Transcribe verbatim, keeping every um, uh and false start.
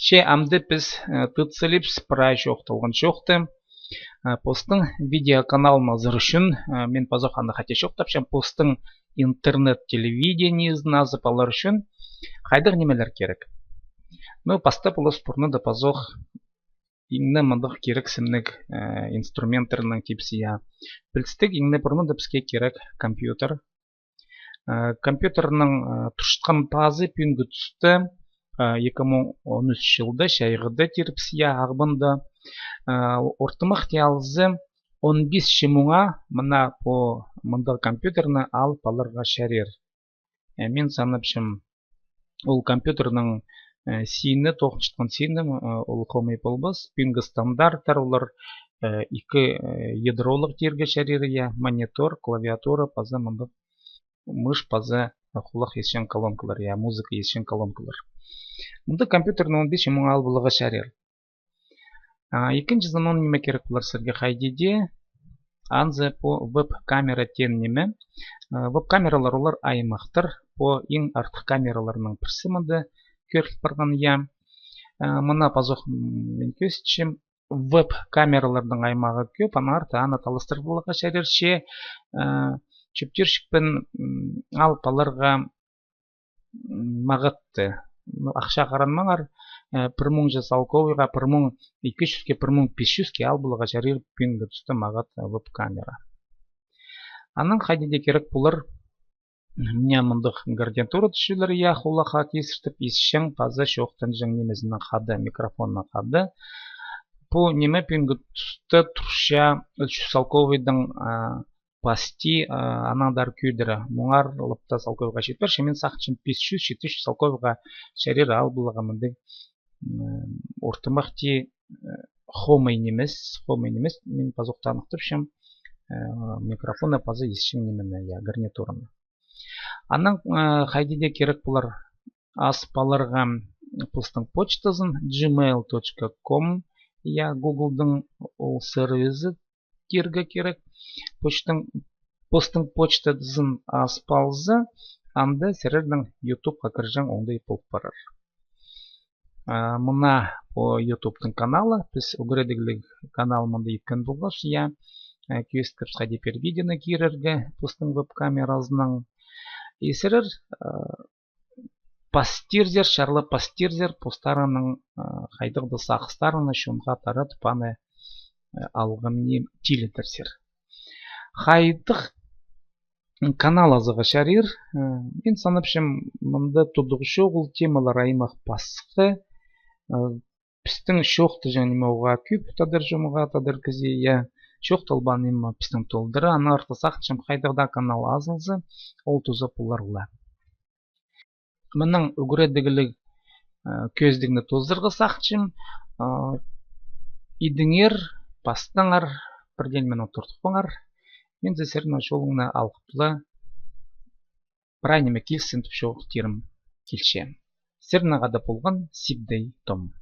Че амды піс, э, тыт салибыс прай чоохталған чоохты. Э, постың видеоканалын азар ӱчӱн, э, мин пазох аны хати чоохтапчам, постың интернет-телевидениезін азып алар ӱчӱн хайдағ нимелер кирек? Ну, пастап полыс пурнада пазох иң не мындағ кирексімніг, э, инструменттернің типсі, я. Пілістіг, иң не пурнада піске кирек компьютер. Э, компьютернің, э, турчатхан пазы пӱӱнгі туста, э, ікі муң он ӱс чылда, чайғыда тирібіс, я, Ағбанда. Э, ортымах тее алза, он пис чыл муңа мына пу мындағ компьютерні алып аларға чарир. Э, мин санапчам, ол компьютернің, э, сині, тоғынчатхан сині, э, ол хомай полбас. Пӱӱнгі стандарттар олар, э, ікі, э, ядролығ тирге чарир, я, монитор, клавиатура, паза мындағ мыш, паза, э, хулах исчең колонкалар, я, музыка исчең колонкалар. Мында компьютерні он пис чыл муңа алып аларға чарир. А, ікінҷізінең ниме кирек полар сірге хайди дее? Анзы пу веб-камера теен ниме. А, веб-камералар олар аймахтар. Пу иң артых камераларның пірсі мында кӧріл парған, я. А, мына пазох, м, мин кӧзітчем. Веб-камераларның аймағы кӧп, аннаңар та аны таластырарға чарир че, а, чӧптирчікпін, м, алып аларға, м, мағатты. Ну, ахча харанмаңар, э, пір муң чӱс салковайға, пір муң ікі чӱске, пір муң пис чӱске алып аларға чарир пӱӱнгі туста мағат, э, веб-камера. Анаң хайди дее кирек полар, мына мындағ гарнитура тӱсчелер, я, хулахха кизіртіп, исчең паза чоохтанҷаң нимезінең хада, микрофоннаң хада. Пу ниме пӱӱнгі туста турча ӱс чӱс салковайдаң, а, пасти, а, анаңар кӧдіре. Муңар лап та салковайға читпеер, че мин сағынчам, пис чӱс, читі чӱс салковайға чарир алып аларға мындағ, м, ортымах тее, э, хомай нимес, хомай нимес, мин пазох таныхтапчам, э, микрофонны паза исчең нимені, я, гарнитураны. Анаң, э, хайди дее кирек полар азып аларға постың почтазын, джимейл точка ком, я, Гуглдың ол сервизі тирге кирек. Почтың, постың почтазын азып алза, анда сірернің ютубха кірҷең оңдай пол парар. А, мына пу ютубтың каналы, піс ӱгредігліг канал мында иткен полғабыс, я. А, кӧзіткебіс хайди пір видеоны кирерге постың веб-камеразынаң. И сірер, а, пастирзер, чарлап пастирзер, постарыңның, а, хайдағ-да сағыстарыңны чонға таратып, аны, а, алғым ни тилідерзер. Хайдағ канал азарға чарир, а, мин санапчам, мында тудығ чоғыл, темалар аймах пасха, а, пістің чоохтаҷаң ниме уғаа кӧп, тадар чонға, тадар кізее, я, чоохталбаан ниме пістің толдыра, аннаңар та сағынчам, хайдағ даа канал азылза, ол туза полар ла. Мының ӱгредігліг, э, кӧзідігні тоозарға сағынчам, э, идіңер, пастаңар, пірдее ниме одыртпаңар. Мин зе сірернің чолыңны алғып ла, прай ниме килзін тіп чоохтирым килче. Сірернең хада полған Сибдей Том.